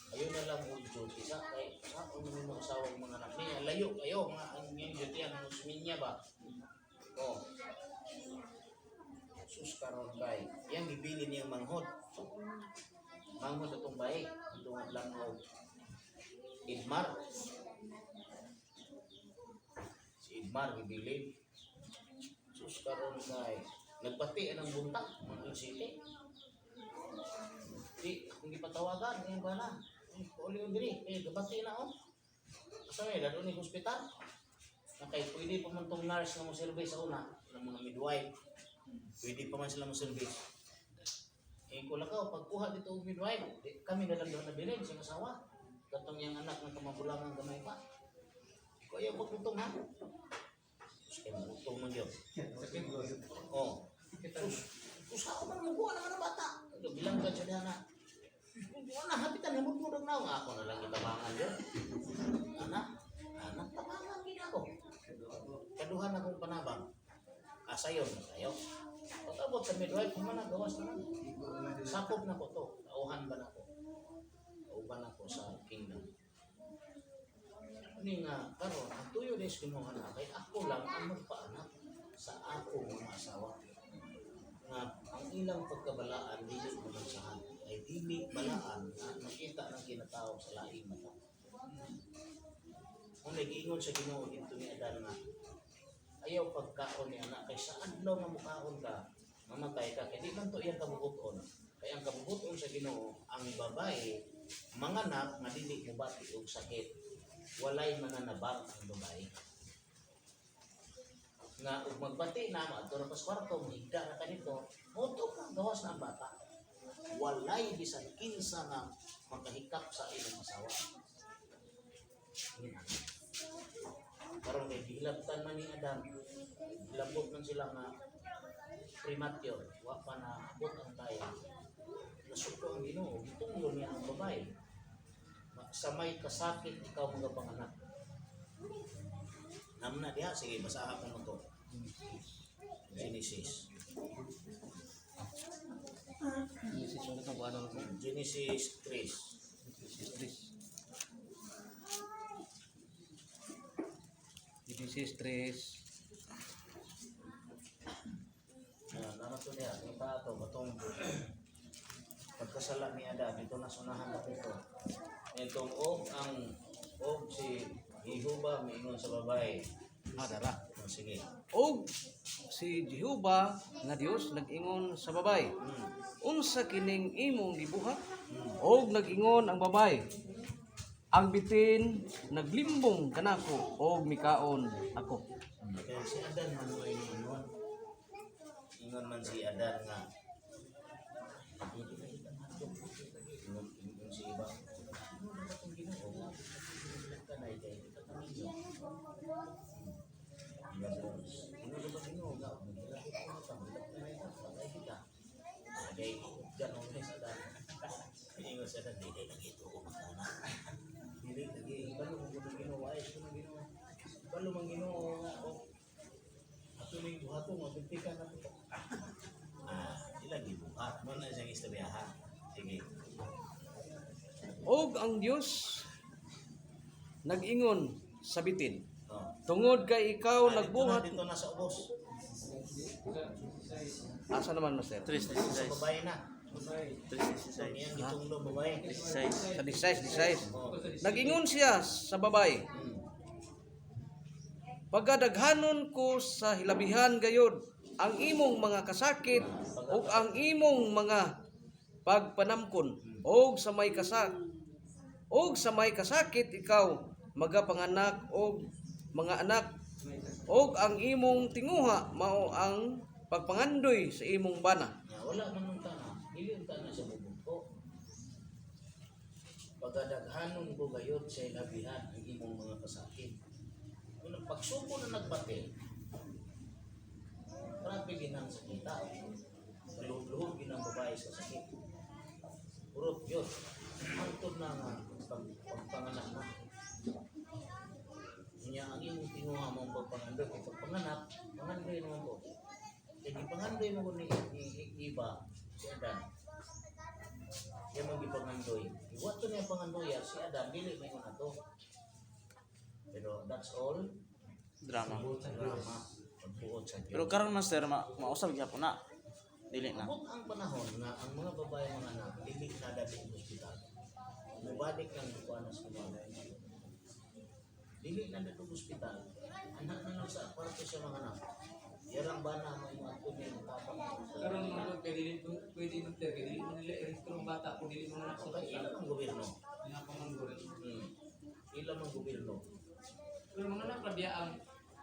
ayo na lang og duty sa kay sa ako naman mo asawa ang mga anak niya layo kayo nga ang iyang duty ang usmin niya ba. Oh. Sus karon kay iyang gibili niyang manghod. Manghod atong bae, ang lang og Idmar. Si Idmar gibilin. Sus, karon kay nagbati ang buntag mga alas 7. Di akong gipatawagan ngayong bana. Ay, pauli yung diri. Eh, gabati na oh. Asa may dadon ni hospital. Na kay pwede pa man tong nurse nga mo service sa una, ng mga midwife. Pwede pa man sila mo service. Eh, kung lakaw, pagkuha dito og midwife, di, kami na lang doon nabilin sa asawa. Katong iyang anak ng kamagulangan gamay pa. Ko ayaw pagutong ha. Sus, kay mutong man yun. Sakit. Oh. Kita. Sus, sus, ako man mukuha naman ang bata. Ito, bilang ka siya na. Wala, hapitan, hamot mo na nga. Ako na lang itabangan yun. Anak, anak, tabangan gina ako. Kaduhan akong panabang. Asayon na kayo. Pag-abot sa midwife, humana, gawas naman. Sakop na ko to. Tauhan ba na ko? Tauhan na ko sa kingdom. Ano nga, karon ang tuyo des kinuha na kay ako lang ang magpaanak sa ako mga asawa. Nga ang ilang pagkabalaan dili mabansahan ay dili balaan na makita ng kinatao sa laing mata. Kung nag-iingon sa Ginoo dito ni Adan nga ayaw pagkaon ni anak kay sa adlaw nga mukaon ka mamatay ka kay di man to iyang kabubuton, kay ang kabubuton sa Ginoo ang babae manganak nga dili mobati og sakit, walay mananabang ang babae nga ug magbati na maadto ra pa sa kwarto, mohigda na kanito, moto ka, gawas na ang bata, walay bisan kinsa nga makahikap sa ilang asawa. Yun ang. Karon kay gihilabtan man ni Adam, gilabot man sila nga premature, wa pa na abot ang tayo. Nasuko ang Ginoo, gitunglo niya ang babae. Sa may kasakit ikaw mga panganak. Namna diha, sige, basaha ko mo to. Genesis. Genesis ano to ano to? Genesis 3. Genesis 3. Genesis 3. Ayan, ano to niya? Yung pa to, batong pagkasala ni Adam, ito na sunahan na ito. Itong og ang og si Jehovah miingon sa babae. Ah, dara. Oh, sige. Og si Jehova nga Dios nag-ingon sa babae. Unsa kining imong gibuhat? Og nag-ingon ang babae. Ang bitin naglimbong kanako og mikaon ako. Kaya si Adan man mo ingon. Ingon man si Adan nga "Dili na kita ngadto." Ingon ingon si iba. "Ingon na itong Ginoo nga kanay kay kita kami." Ingon ingon sa ba Ginoo nga maghilakot ko na ta, maghilakot na ita, patay kita. Bagay ganon ni sa Adan. Ingon sa Adan, dili lagi ito ko magkana. Dili lagi ibalo mo ko ng Ginoo, ayos ko ng Ginoo. Ibalo man Ginoo nga oh, ato ning buhaton mabintikan na to. Ah, ila gibuhat mo na siyang istoryahan. Sige. Og ang Dios nag-ingon sa bitin. Oh. Tungod kay ikaw Ah, nagbuhat dito na sa ubos. Asa naman, master? 3 Sa 16. babae na. 3 So, iyang gitunglo babae. 16. Sa 16, 16. Oh. Nag-ingon siya sa babae. Pagkadaghanon ko sa hilabihan gayod ang imong mga kasakit ug ang imong mga pagpanamkon og sa may kasakit ikaw magapanganak og mga anak og ang imong tinguha mao ang pagpangandoy sa imong bana. Nga wala man nung tana, dili ang tana sa bubog ko. Pagkadaghanon ko gayod sa ilabihan ang imong mga kasakit. Kung pagsuko na nagbati, grabe ginang sakita. Maluhog-luhog ginang babae sa sakit. Urot yun. Hangtod na nga pagpanganak na. Unya ang imong tinguha mo ang pagpangandoy. Kay pagpanganak, pangandoy naman ko. Kay gipangandoy mo ko ni Iba, si Adan. Siya man gipangandoy. Iwato niya ang pangandoya, si Adan, dili may una to. Pero that's all. Drama. Drama. Pagbuot sa Diyos. Pero karon, master, mausab gyapon na. Dili na. Abot ang panahon nga ang mga babae mga anak dili na dali sa ospital. Mubalik lang kuan sa mga. Dili na dali sa ospital. Anak na lang sa kwarto sa mga anak. Yarang bana mo yung ato ni tabang. Karon mga lord, kay dili pwede man sir, kay dili man nila i-rehistro ang bata kung dili man anak sa Okay, ilan ang gobyerno? Nga pa man gud. Ilan ang gobyerno? Pero mga anak rabia ang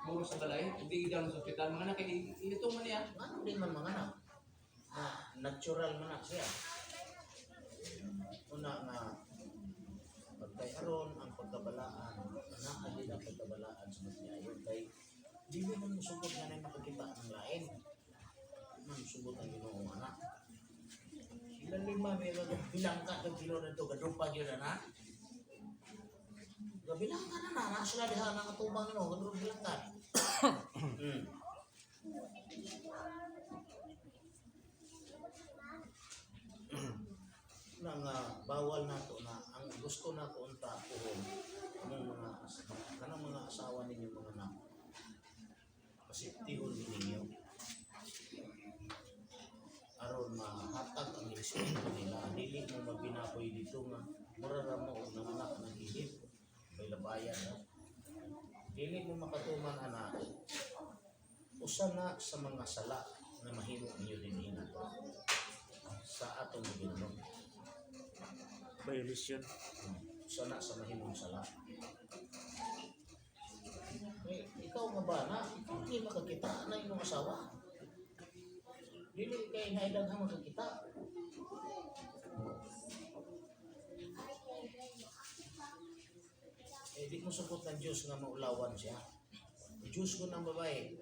muro sa balay, hindi daw sa ospital, mga anak kay ito man niya. Ngano din man mga anak? Na natural man na siya. Una nga pagkay aron ang pagkabalaan, naa gid ang pagkabalaan sa magniayon kay dili man musugot nga na makakita ng lain. Man sugot ang Ginoo anak. Sila lima may bilang ka kag kilo na to gadumpa gyud na. Gabilang ka na na, na sila diha na katubang no, gadumpa ka. Na nga bawal nato na ang gusto na ko unta puhon ang mga kanang mga asawa ninyo mga anak pasiptihon ninyo aron mahatag ang respeto nila, dili mo mabinakoy dito nga mura ra mo og nanganak ng gilid may labayan ha, dili mo makatuman anak, usa na sa mga sala na mahimo ninyo dinhi nato sa atong gobyerno. Violation. Usa na sa mahimong sala. Eh, ikaw nga ba na ikaw hindi makakita na imong asawa, dili kay naidaghan makakita. Eh di mo supot ng Diyos nga maulawan siya. Diyos ko ng babae.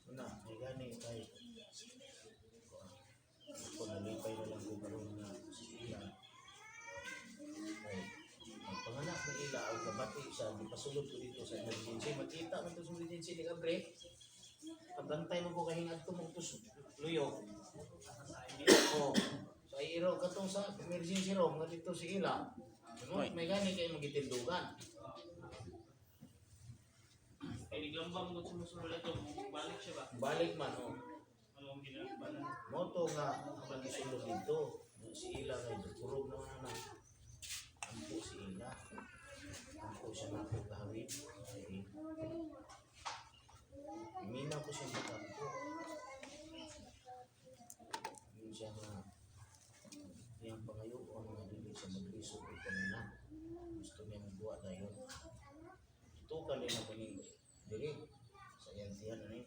Una, may gani kay ako nalipay na lang ko karon nga si Ila. Ay, ang panganak ni Ila ang nabati siya, gipasulod ko dito sa emergency. Makita man to sa emergency ni Gabre. Pagantay mo ko kahingad ko mo tus luyo. Oh, sa iro katong sa emergency room nga dito si Ila. Ano, Oy. may gani kay magitindugan. Kay niglambang mo sumusunod ito, balik siya ba? Balik man oh. Ano ang ginagawa? Moto nga ang gisulod dito. Si Ila nga durog naman na. Ampo si Ila. Ampo siya na ako kahawin. Ay, Mina ko siya makampo. Yun siya nga iyang pangayoon nga dili siya maglisod o pamina. Gusto niya magbuhat dayon. Tukan din ako ning diri sa iyang tiyan ani.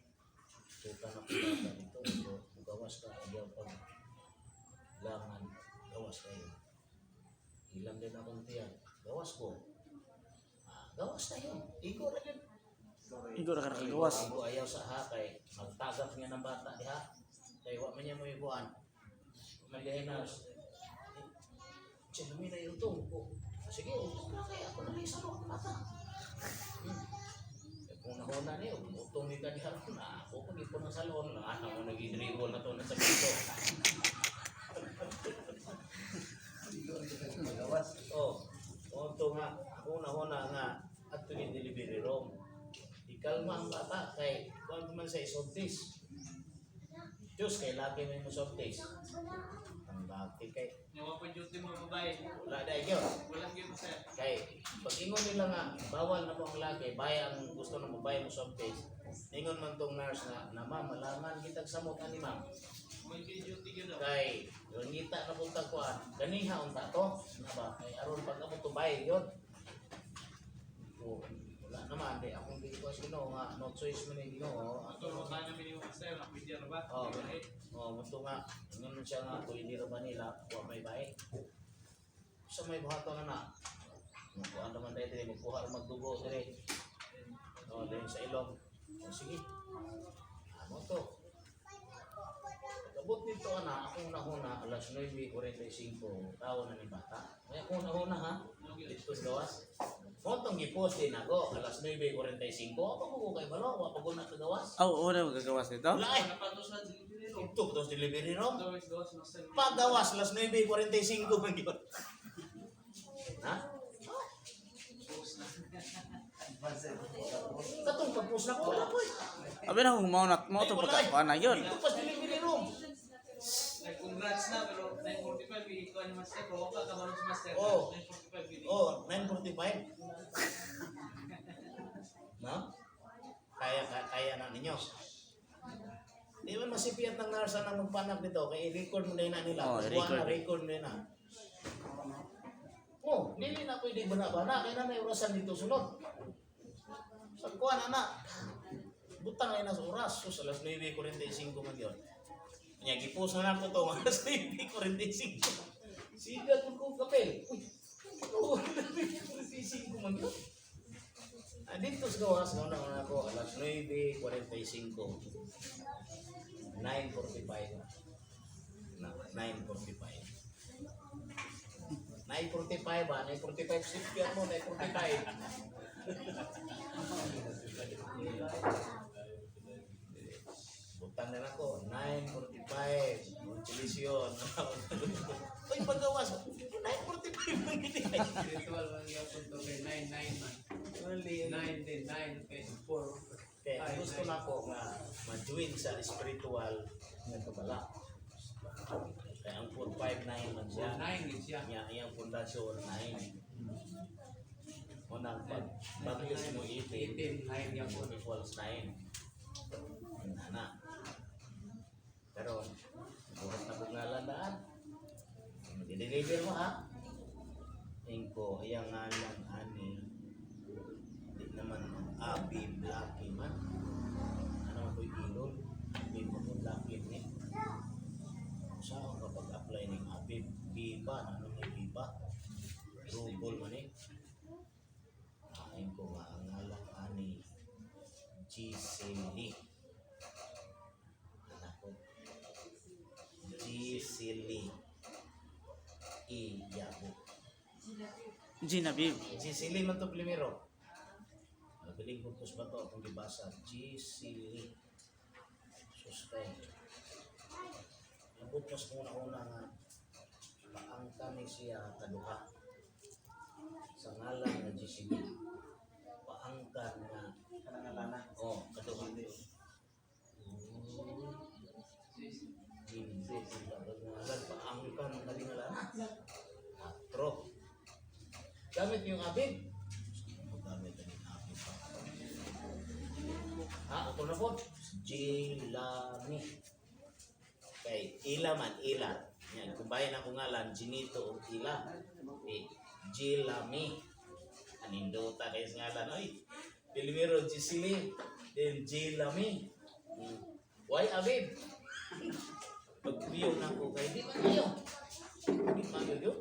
Tukan ako bata dito. So, mugawas ka ayaw pag langan gawas kayo. Ilam din akong tiyan. Gawas ko. Ah, gawas tayo. Igo ra yun. Igo ra ka nakagawas. Igo ayaw sa ha kay magtagap niya ng bata diha. Kay wa man niya mo iguan. Malihay na. Siya nami na utong ko. Ah, sige, utong na kay ako na sa ang bata. Eh, kung nahuna niyo, utong ni ka diha na ako pag ipon ng salon, na anak mo nag-dribble na to na sa pito. Oh, unto nga, ako nahuna nga at yung delivery room. Ikalma ang bata kay kuan man sa isobtis. Diyos kay laki may mo sobtis. Ang laki kay Nawa pa duty mo babae. wala dai gyud. Walang gyud sir. Kay pag ingon nila nga bawal na po ang laki, baya ang gusto ng babae mo sobtis. Ingon man tong nurse na na ma'am, malangan kitag samot ani ma'am. May duty gyud daw. Kay ngita na punta ko ah, ganiha unta to. Na ba? Kay aron pag amo tubay yun. Oh, wala naman di akong di ko sa Ginoo nga no choice man ni Ginoo. Ato mo tayo namin yung sir, pwede ra ba? Oh, oh, muto nga ingon man siya nga pwede ra ba nila wa may bahay. Sa may buhaton na na. Magkuha naman dahil diri magkuha ra magdugo diri. Oh, dahil sa ilong. Oh, sige. Amo to. Pag-abot nito ana, akong nahuna alas 9:45, tawo na ni bata. May akong nahuna ha. Dito sa gawas. Motong gipost din ako alas 9:45. Ako ko kay balo, wa pa ko nakagawas. Aw, oh, na magagawas nito. Wala eh. Napatos na delivery room. Ito, tapos delivery room. Gawas gawas na sir. Pagawas, alas 9:45 man yun. Ha? Post na. Katong pag-post na ko, wala po eh. Abi na kung mao na mao to Ay, wala pagka eh. kuan na yun. Ito pa delivery room. Congrats na, pero 9:45 ikaw ni Master. Pero ka kabalo si Master. Oh. 9:45 gini. Oh, 9:45. No? Kaya kaya na ninyo. Di ba masipiyat ng nurse ang magpanak dito kay i-record mo na yun na nila. Oh, Kuha i-record. na record mo na yun na. Oh, dili na pwede bana-bana kay na may orasan dito sulod. Sa kuha na na. Butang na sa oras. Sus, alas 9:45 man yun. Nya gipos na lang ko to alas 9:45. Siga ko kapel. Uy. Oh, 9:45 man yun. Ah, dito sa gawas na una ako alas 9:45. 9:45. Na, 9:45. 9:45 ba? 9:45 sipyan mo, 9:45. Butang na ako, 9:45. Motilisyon. Uy, paggawas. 9:45 lang hindi. Spiritual man gyapon to kay 9 9 man. 9 din 9 kay 4. Kaya gusto na ko nga ma-join sa spiritual nga kabala. Kaya ang 459 man siya. 9 gid siya. Nya iyang pundasyon 9. Unang pag paglis mo 18 18 9 gyapon. equals 9. Ana. Pero buhat na kong ngalan. I-deliver mo ha. Ingko, iyang ngalan ani di naman Abi Blackie man. Ano ko ilon? Di mo ko Blackie ni. Saan ka pag-apply ng Abi? Biba, ano may Biba? Rubol man eh. Ain ko nga ang ngalan ani Giseli. Anak ko. Giseli. Iyabo. Ginabiv. Giseli man to primero. Nabiling ko ba to akong gibasa. Giseli. Sus kay. Nabot mas una-una nga paangka ni siya kaduha sa ngalan nga Giseli. Paangka nga Kanang oh, kaduha. Hindi, ngalan paangka ng kalingalan. Atro. Gamit yung abib. Gamit ang abib pa. Ha, ako na po. Gilami. Kay ila man, ila. Yan, kung bayan ako ngalan, Ginito o ila. Eh, Gilami. Anindota kayo sa ngalan. Ay, Pilmiro Gisili, then Gilami. Why abib? Pagpiyong na ako kay di man kayo. Di man kayo.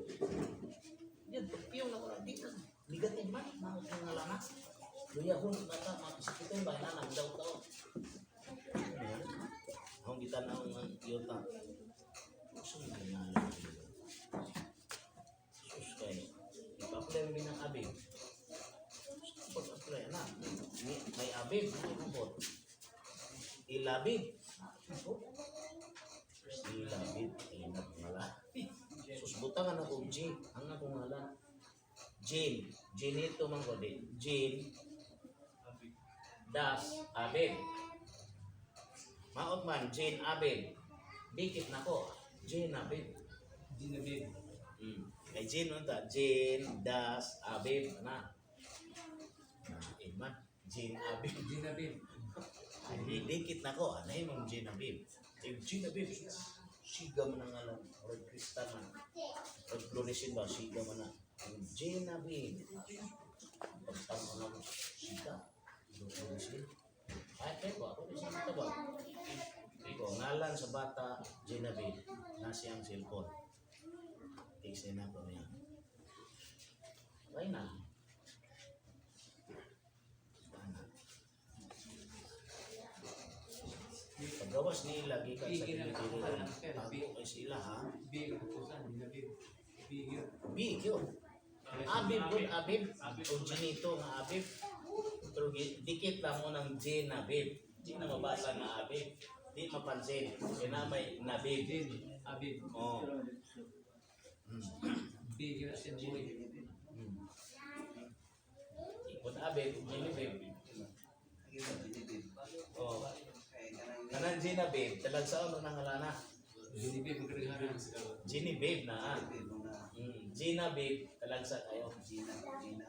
Yan, pagpiyong na ko na, di man. Bigatin man, maot ng ngalan. Luyahon ang bata, makisikitin ba, nanang daw tao. Akong gitanaw ng iyota. Gusto mo ganyan. Sus kay, ipa-apply mo din ang abib. Pag-apply na, may abib, may bubot. Ilabib. Oh. Ilabib, inap nga. Sus, butangan ako, G. Ang akong ngalan. Jane. Janito man ko di. Jane das Abib. Maot man, Jane Abib. Dikit na ko. Jane Abib. Genevieve. Kay Jane man ta. Jane das Abib. Na. Na, man. Jane Abib. Genevieve. Ay, dikit na ko. Anay mong Jane Abib. Eh, Jane Abib. Siga man ang ngalan. Or Krista man. Or Floresin ba? Siga man na. Ang Jane Abib. Pagtama na ko. Siga. Floresin. Ay, kaya ba? Ako isang ito ba? Ko, ngalan sa bata, Jane Abib. Nasa siyang cellphone. Text na ako niya. Okay na. Ana. Paggawas nila, gikan sa Bigyan na Pilipinas. lang, sir. Tago kay sila ha. B katapusan Genevieve. B yun. B, yun. Abib, good Abib. O Ginito nga Abib. Pero dikit lang mo ng J na Abib. Di na mabasa nga Abib. Di mapansin. Kaya na may Nabib. Jane Abib. Oh. B yun as in boy. Ikot Abib, Genevieve. Oh. Kay kanang Kanan J na Abib, talag saan mo nang ngalana? Genevieve ang kadaghanan. Genevieve na ah. Babe, na Gina Babe, talagsa kayo. Gina, Gina.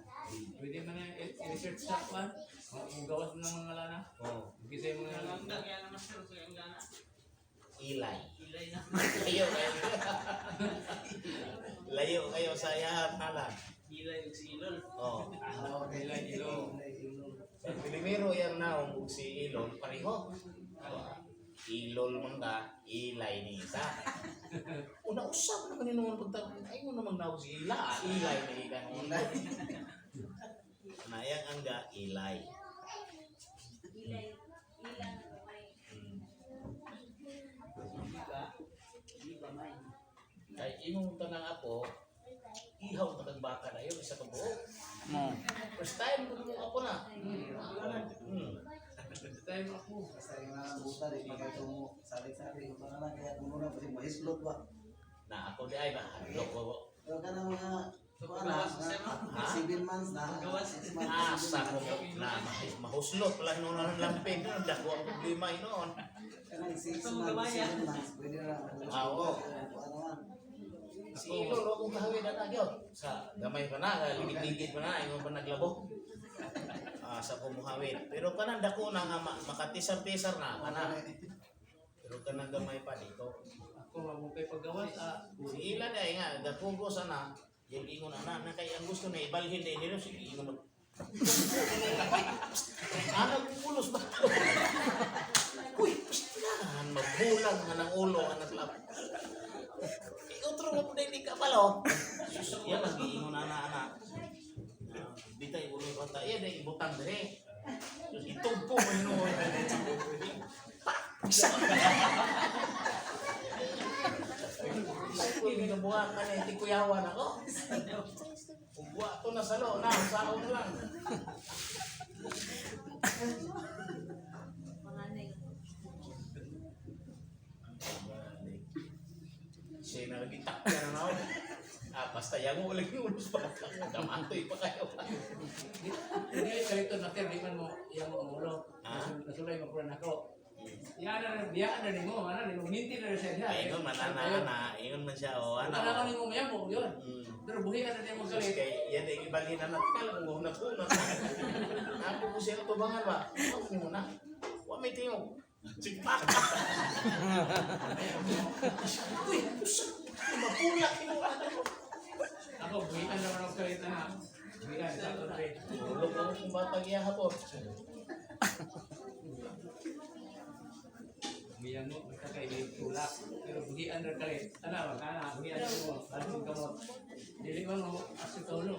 Pwede man na i-research sa kwan. Kung gawas ng mga lana. Oh. Kasi yung mga Ang kaya na master sa ang gana. Eli. Ilay na. Layo kayo. Layo kayo sa iyahang ngalan. Ilay ug si Ilol. Oh. Ah, okay. Ilay, ilo. Sa primero yang naong ug si Ilol pareho. Ilol man ka, Ilay ni isa. Una usap naman ni noon pagtawag, ay mo namang naong si Ila, ah, Ilay ni ika noon. Nayang angga Ilay. Ilay, ilang kamay. Kay imong tanang apo, ihaw ta kag baka na yun isa ka buok. Mo. First time ko mo apo na. Time ako. Basta yung mga buta, di pa kayo mo salig-salig. Kung na kaya kung na kasi mahislot ba. Na ako di ay ba hadlok ko. Pero ka na mga So, kuan na, paggawas sa mga 7 months na, 6 months, Asa 7 ko months. na mahuslot pala noon ang lampin. Dako ang problema inoon. Kanang six Gusto mo months, gamay, ah. 7 months, pwede na. Ah, oo. Kuan naman. Si Lolo kung kahawin na nagyo. Sa gamay pa na, ligid-ligid pa na, ingon pa naglabo. Ah, sa kumuhawin. Pero kanang dako na nga makatisar-tisar na kana. Pero kanang gamay pa dito. Ako mamukay paggawas. Ah, Si Ila na nga gakugo sana. Yung ingon ana na kay ang gusto na ibalhin na nila sige ingon mag. Ana pulos ba to? Uy, pistilahan magbulag nga ng ulo ang naglap. Eh, otro mo po di ka palo. Sus, iya lagi ingon ana ana. Bitay ulo ko ta. Iya dai ibutang dire. Sus, itugpo mo noon. Pak! Ay, ginabuha ka na, hindi kuyawan ako. Ugwa to na salo, na, sao na lang. Panganay. Siya na lagi takya na naon. Ah, basta yang ulit yung ulos pa. Damatoy pa kayo. Hindi ay kalito na sir, di man mo iyang mo ang ulo. Ah? Nasulay mo pura nako. Yan na biyaan na nimo, ana nimo minti na siya niya. Ay, ingon man, ana, ana. Ingon man siya, o, Ana ana. na nimo mayamo yun. Pero buhian na nimo Sus, galit. kay, yan ay ibalhin na natin. Kala kung na ko na. Napo ko siya tubangan ba? Ako mo na. Wa may tingog. Sipak! Uy, usap! Mapulak mo. Ako buhian na man galit na. Buhian sa to. Tulog ako kung batag iya hapon. Buhian mo basta kay tulak. Pero buhian ra galit. Ana ba kana buhian mo balhin kamot. Dili man mo aso ka ulo.